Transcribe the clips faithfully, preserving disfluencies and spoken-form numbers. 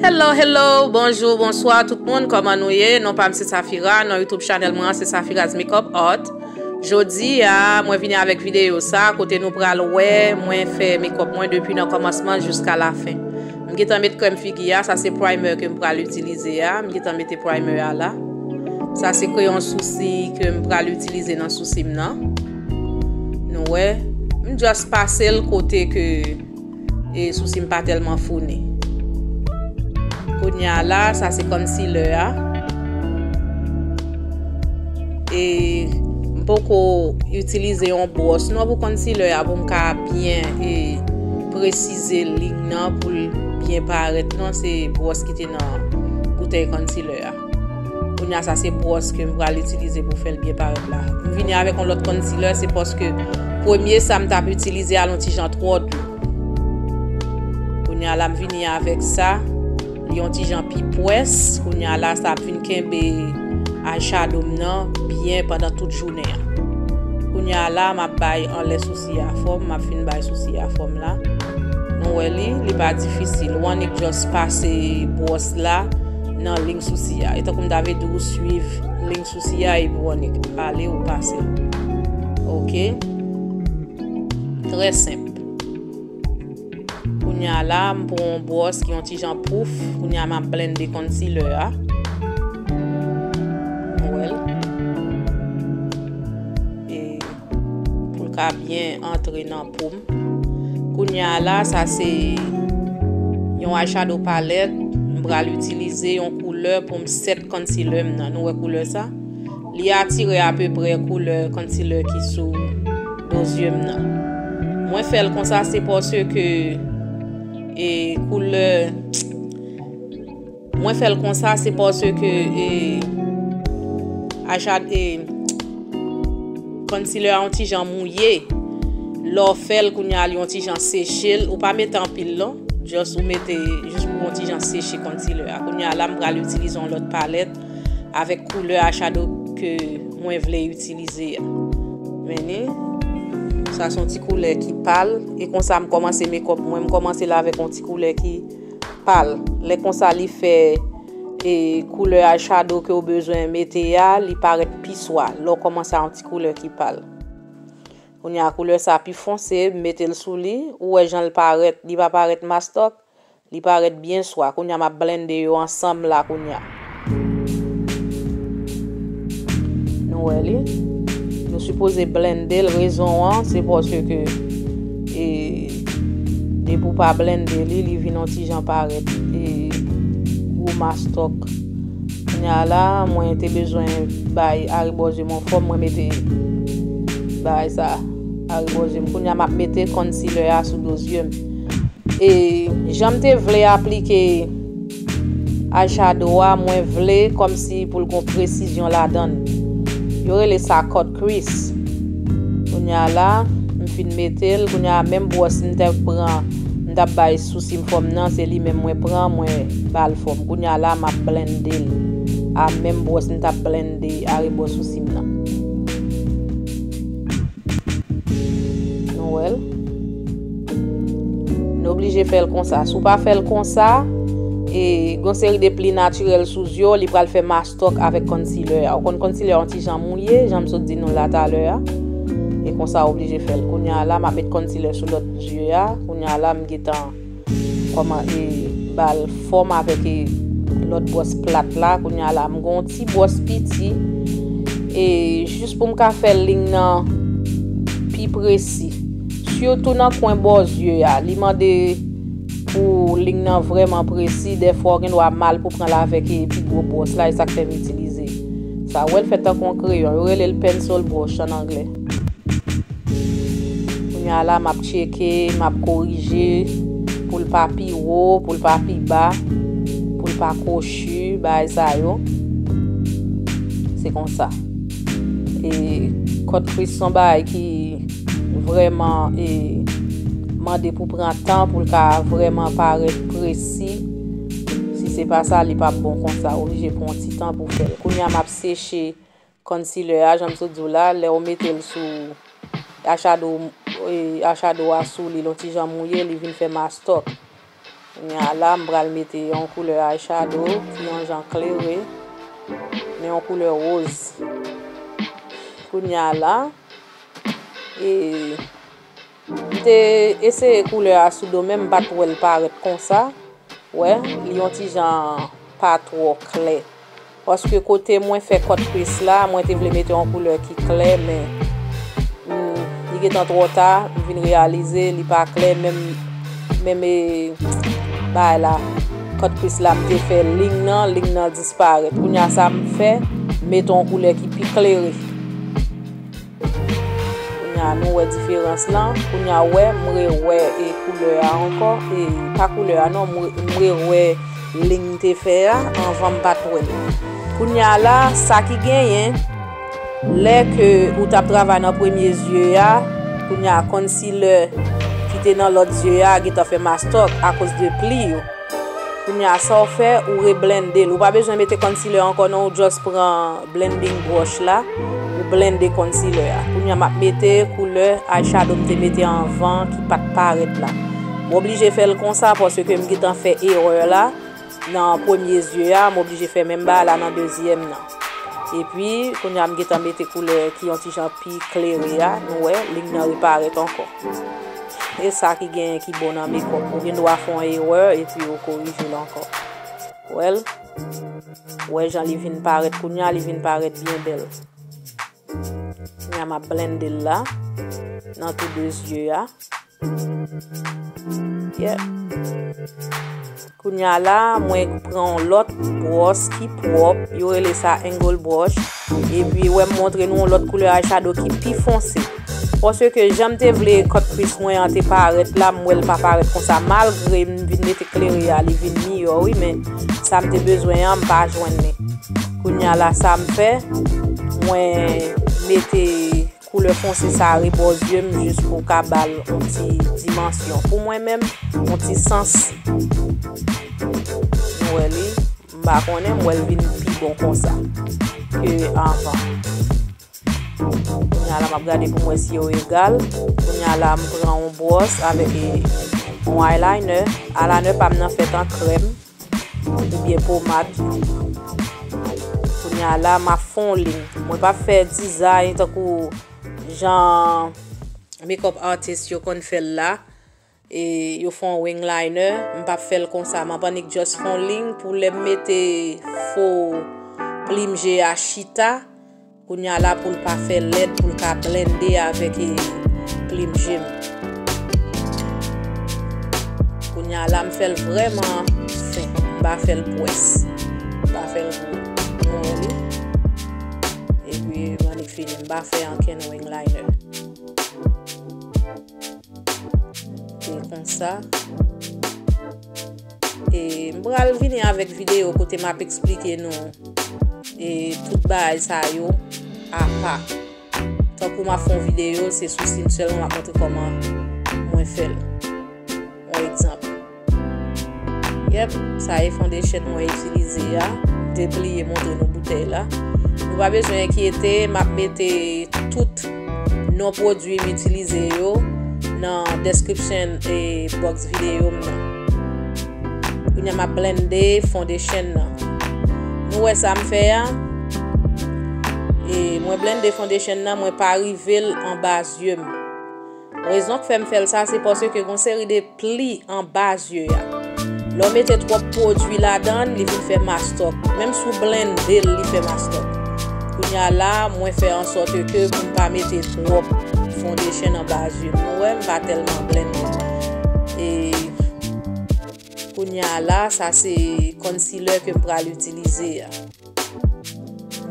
Hello, hello, bonjou, bonswa tout moun, kòman nou ye? Non pa m se Safira, nan YouTube channel mwen an se Safira's Makeup Art. Jodi a, mwen vini avèk videyo sa, kote nou pral wè mwen fè makeup mwen depi nan kòmansman jiska lafen. M gentan met krèm figi a, sa se primer ke m pral itilize a, m gentan mete primer a la. Sa se kreyon sousi ke m pral itilize nan sousi m nan. Nou wè, m just pase l kote ke e sousi m pa tèlman founi. Kounye a la, sa se concealer a. E m poko itilize yon bwòs non pou concealer a pou m ka byen e presize liy nan pou l byen parèt non, se bwòs ki te nan boutèy concealer a. Kounye a sa se bwòs ke m pral itilize pou fè l byen parèt la. M vini avèk yon lòt concealer, se paske premye sa m t ap itilize a l yon ti jan twò dlo. Kounye a la m vini avèk sa, li yon ti jan pi pwès. Kounye a la sa ap vin kenbe eyeshadow m nan byen pandan tout jounen an. Kounye a la m ap bay anlè sousi a fòm, m ap fin bay sousi a fòm la. Nou wè li, li pa difisil. Ou annik just pase bwòs la nan liy sousi a. E tankou m ta vle di w swiv liy sousi a epi w annik ale ou pase l. Ok. Trè senp. Kounye a la, m pran yon bwòs ki yon ti jan pouf. Kounye a m ap blende concealer a. Nou wè l. E pou l ka byen antre nan po m. Kounye a la, sa se yon eyeshadow palette. M pral itilize yon koulè pou m set concealer m nan. Nou wè koulè sa? Li atire apeprè koulè concealer ki sou do zye m nan. Mwen fè l konsa se paske e koulè Mwen fè l konsa se paske e, eyeshadow e concealer a yon ti jan mouye. Lè w fè l kounye a li yon ti jan seche l, ou pa mete anpil non. Just ou mete jis pou yon ti jan seche concealer a. Kounye a la m pral itilize yon lòt palèt avèk koulè eyeshadow ke mwen vle itilize a. Men ni, sa se yon ti koulè ki pal. E konsa m kòmanse makeup mwen. M kòmanse l avèk yon ti koulè ki pal. Lè konsa li fè e koulè eyeshadow ke w bezwen mete a, li parèt pi swa. Lè w kòmanse a yon ti koulè ki pal. Kounye a koulè sa pi fonse, m mete l sou li, ou wè jan l parèt, li pa parèt mastòk, li parèt byen swa. Kounye a m ap blende yo ansanm la kounye a. Nou wè li. Nou sipoze blende l, rezon an se paske e depi w pa blende li, li vin yon ti jan parèt e gwo mastòk. Kounye a la, mwen te bezwen bay arebò zye m yon fòm, mwen mete bagay sa arebò zye m. Kounye a m ap mete concealer a sou do zye m. E jan m te vle aplike eyeshadow a, mwen vle kòmsi pou l gon presizyon ladan l. Yo rele sa cut crease. Kounye a la, m fin mete l, kounye a menm bwòs m te pran, m t ap bay sousi m fòm nan, se li menm mwen pran, mwen ba l fòm. Kounye a la, m ap blende l a menm bwòs m t ap blende arebò sousi m nan. Nou wè l. Nou oblije fè l konsa. Si w pa fè l konsa, e gon seri de pli natirèl sou zye w, li pral fè mastòk avèk concealer a. Ou konn concealer a yon ti jan mouye, jan m sot di nou la talè a. E konsa w oblije fè l. Kounye a la, m ap met concealer sou lòt zye a. Kounye a la, m gentan kòman e ba l fòm avèk e lòt bwòs plat la. Kounye a la, m gon ti bwòs piti e jis pou m ka fè liy nan pi presi. Sitou nan kwen bò zye a, li mande pou liy nan vrèman presi. Dèfwa, w gen dwa mal pou pran l avèk e pi gwo bwòs la, e sa k fè m itilize sa. Ou wè l fèt tankou yon kreyon. Yo rele l pencil brush ann anglè. Kounye a la, m ap tcheke, m ap korije pou l pa pi wo, pou l pa pi ba, pou l pa kwochi, bagay sa yo. Se konsa. E cut crease se yon bagay ki vrèman e mande pou pran tan pou l ka vrèman parèt presi. Si se pa sa, li p ap bon konsa. Ou oblije pran yon ti tan pou fè l. Kounye a, m ap seche concealer a, jan m sot di w la, lè w mete l sou eyeshadow, e, eyeshadow a sou li, l yon ti jan mouye, li vin fè mastòk. Kounye a la, m pral mete yon koulè eyeshadow ki yon jan klere, men yon koulè woz. Kounye a la, e, m te eseye koulè a sou do, men m pa t wè l parèt konsa. Wè, li yon ti jan pa twò klè. Paske kote mwen fè cut crease la, mwen te vle mete yon koulè ki klè, men, mm, li gentan twò ta, m vin reyalize li pa klè, menm, menm, e, bagay la, cut crease la, m te fè liy nan, liy nan disparèt. Kounye a sa m fè, m mete yon koulè ki pi klere. Kounye a nou wè diferans lan. Kounye a wè, m rewè e koulè a ankò. E pa koulè a non, m re- m rewè liy m te fè a anvan m pa t wè l. Kounye a la, sa ki genyen, lè ke ou t ap travay nan premye zye a, kounye a concealer ki te nan lòt zye a gentan fè mastòk akoz de pli yo. Kounye a sa w fè, ou reblende l. Ou pa bezwen mete concealer ankò non, ou just pran blending brush la, ou blende concealer a. Kounye a m ap mete koulè eyeshadow m te mete anvan ki pa t parèt la. M oblije fè l konsa paske m gentan fè erè la nan premye zye a, m oblije fè menm bagay la nan dezyèm nan. Epi, kounye a m gentan mete koulè ki yon ti jan pi klere a, nou wè, liy nan reparèt ankò. E sa ki genyen ki bon nan makeup. Ou gen dwa fè yon erè epi ou korije l ankò. Wè l? Wè jan li vin parèt kounye a, li vin parèt byen bèl. Kounye a m ap blende l la, nan tou de zye a. Yeah. Kounye a la, mwen pran yon lòt bwòs ki pwòp, yo rele sa angle brush. Epi, wè, m montre nou yon lòt koulè eyeshadow ki pi fonse. Paske jan m te vle cut crease mwen an te parèt la, m wè l pa parèt konsa, malgre m vin mete klere a, li vin miyò, wi, men sa m te bezwen an, m pa jwenn li. Kounye a la, sa m fè, mwen mete koulè fonse sa rebò zye m jis pou ka ba l yon ti dimansyon. Pou mwen menm, yon ti sans. Nou wè li, m pa konnen, m wè l vin pi bon konsa ke anvan. Kounye a la, m ap gade pou m wè si yo egal. Kounye a la, m pran yon bwòs avèk, e, yon eyeliner. Eyeliner pa m nan fèt an krèm oubyen pomad. Kounye a la, m ap fè yon liy. Mwen p ap fè dizay tankou jan makeup artist yo konn fè l la. E yo fè yon wing liner, m p ap fè l konsa. M ap annik just fè yon liy pou lè m mete fo plim je a chita. Kounye a la pou l pa fè lèd, pou l ka blende avèk, e, plim je m. Kounye a la m fè l vrèman fen. M pa fè l pwès. M pa fè l gwo. Nou wè li. Epi, m annik fini. M pa fè ankenn wing liner. E konsa. E m pral vini avèk videyo kote m ap eksplike nou, e, tout bagay sa yo apa. Tankou m ap fè yon videyo, se sou sim sèlman m ap montre kòman mwen fè l. Yon egzanp. Yep, sa e foundation mwen itilize a. M te bliye montre nou boutèy la. Nou pa bezwen enkyete, m ap mete tout non pwodui m itilize yo nan description e box videyo m nan. Kounye a m ap blende foundation nan. Nou wè sa m fè a? E mwen blende foundation nan, mwen pa rive l anba zye m. Rezon k fè m fè l sa, se paske gen yon seri de pli anba zye a. Lè w mete twòp pwodui ladan l, li vin fè mastòk. Menm si w blende l, li fè mastòk. Kounye a la, mwen fè ansòt ke pou m pa mete twòp foundation anba zye m. Nou wè, m pa tèlman blende. E kounye a la, sa se concealer ke m pral itilize a.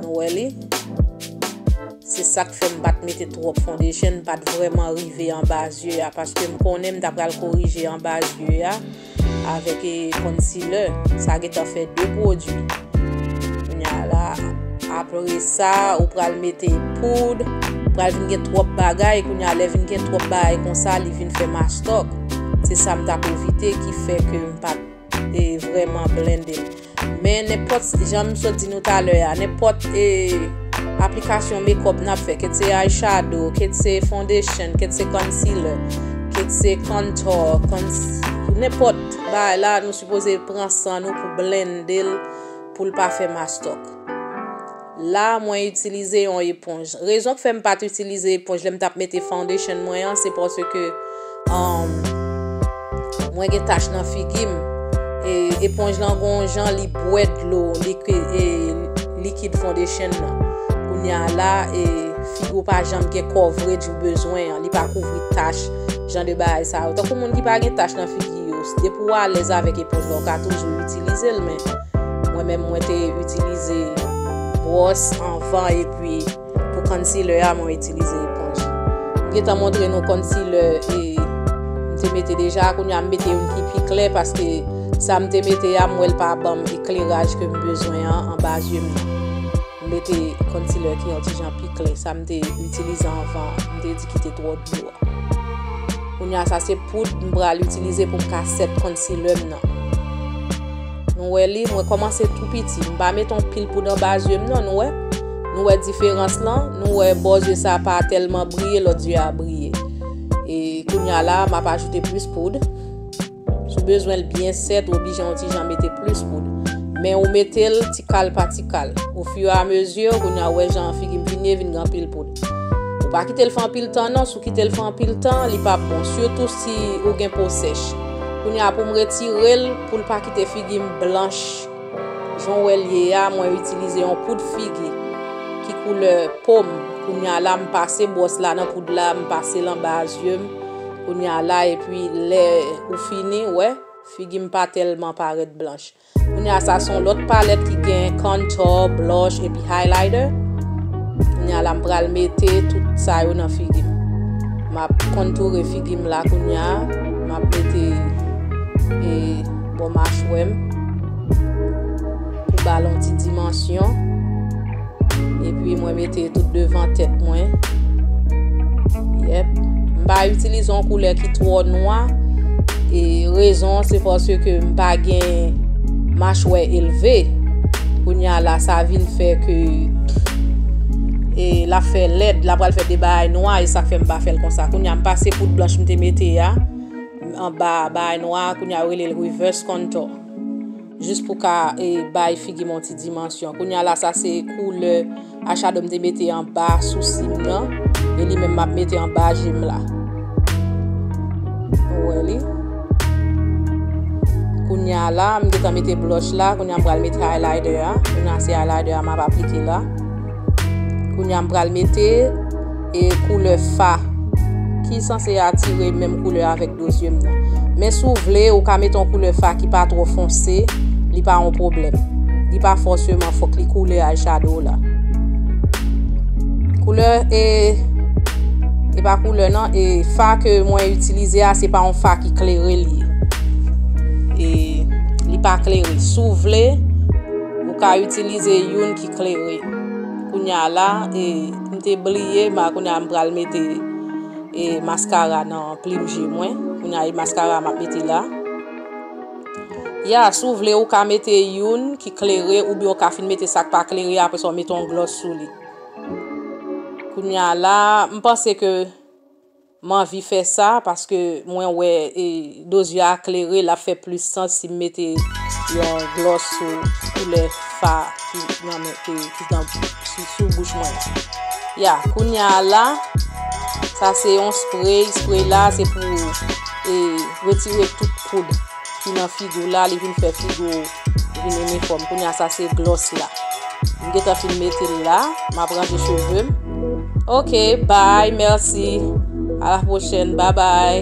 Nou wè li? Se sa k fè m pa t mete twòp foundation, m pa t vrèman rive anba zye a, paske m konnen m ta pral korije anba zye a avèk, e, concealer. Sa gentan fè de pwodui. Kounye a la, apre sa, ou pral mete poud, pral vin gen twòp bagay, kounye a, lè vin gen twòp bagay konsa, li vin fè mastòk. Se sa m t ap evite ki fè ke m pa t, e, vrèman blende l. Men nenpòt, jan m sot di nou talè a, nenpòt, e, aplikasyon makeup n ap fè, kèt se eyeshadow, kèt se foundation, kèt se concealer, kit se contour, cons-, nenpòt bagay la, nou sipoze pran san nou pou blende l, pou l pa fè mastòk. La, mwen itilize yon eponj. Rezon k fè m pa t itilize eponj lè m t ap mete foundation mwen an, se paske, um, mwen gen tach nan figi m. E eponj lan gon jan li bwè dlo, li ke, e, likid foundation nan. Kounye a la, e, figi w pa janm gen coverage ou bezwen an. Li pa kouvri tach, jan de bagay sa yo. Tankou moun ki pa gen tach nan figi yo, depi w alèz avèk eponj la, w ka toujou itilize l, men mwen menm, mwen te itilize bwòs anvan, epi pou concealer a, mwen itilize eponj. M gentan montre nou concealer e m te mete deja, kounye a m mete youn ki pi klè, paske sa m te mete a, m wè l pa ban m ekleraj ke m bezwen an anba zye m nan. M mete concealer ki yon ti jan pi klè, sa m te itilize anvan, m te di ki te twò dlo a. Kounye a, sa se poud m pral itilize pou m ka set concealer m nan. Nou wè li, mwen kòmanse tou piti. M pa mete yon pil poud anba zye m non, nou wè. Nou wè diferans lan, nou wè bò zye sa pa tèlman briye, lòt zye a briye. E kounye a la, m ap ajoute plis poud. Si w bezwen l byen set, ou oblije yon ti jan mete plis poud. Men ou mete l ti kal pa ti kal. Ofiramezi, kounye a ou wè jan figi m vin ye, vin gen anpil poud. Ou pa kite l fè anpil tan non, si w kite l fè anpil tan, li p ap bon, sitou si ou gen po sèch. Kounye a pou m retire l, pou l pa kite figi m blanch. Jan w wè l ye a, mwen itilize yon poud figi ki koulè po m. Kounye a la, m pase bwòs la nan poud la, m pase l anba zye m. Kounye a la, epi lè ou fini, wè, figi m pa tèlman parèt blanch. Kounye a, sa se yon lòt palèt ki gen contour, blush, epi highlighter. Kounye a la, m pral mete tout sa yo nan figi m. M ap kontoure figi m la kounye a. M ap mete, e, bò machwè m pou ba l yon ti dimansyon. Epi mwen mete tout devan tèt mwen. Yep. M pa itilize yon koulè ki twò nwa. E rezon se paske m pa gen machwè elve. Kounye a la, sa vin fè ke, e, l ap fè lèd, l ap pral fè de bagay nwa, e sa k fè m pa fè l konsa. Kounye a, m pase poud blanch m te mete a anba bagay nwa, kounye a yo rele l reverse contour. Jis pou ka, e, bay figi m yon ti dimansyon. Kounye a la, sa se koulè eyeshadow m te mete anba sousi m nan. E li menm m ap mete anba je m la. Ou wè li? Kounye a la, m gentan mete blush la. Kounye a m pral mete highlighter a. Kounye a se highlighter a m ap aplike la. Kounye a m pral mete e koulè fa ki sanse atire menm koulè avèk do zye m nan. Men si w vle, ou ka mete yon koulè fa ki pa twò fonse, li pa yon pwoblèm. Li pa fòseman fòk li koulè eyeshadow la. Koulè e, e pa koulè non, e fa ke mwen itilize a, se pa yon fa ki klere li ye. E li pa klere. Si w vle, ou ka itilize youn ki klere. Kounye a la, e, m te bliye, ma kounye a m pral mete, e, maskara nan plim je mwen. Kounye a, e maskara m ap mete la. Ya, si w vle, ou ka mete youn ki klere, oubyen ou ka fin mete sa k pa klere, apre sa w mete yon gloss sou li. Kounye a la, m panse ke m anvi fè sa paske mwen wè, e, do zye a klere, l ap fè plis sans si m mete yon gloss sou koulè fa ki nan men, ki, ki nan, sou, sou bouch mwen. Ya, kounye a la, sa se yon spray. Spray la se pou, e, retire tout poud ki nan figi w la, li vin fè figi w vin inifòm. Kounye a sa se gloss la. M gentan fin mete l la, m ap ranje cheve m. Ok, bye, mèsi. A la pwochèn, bye bye.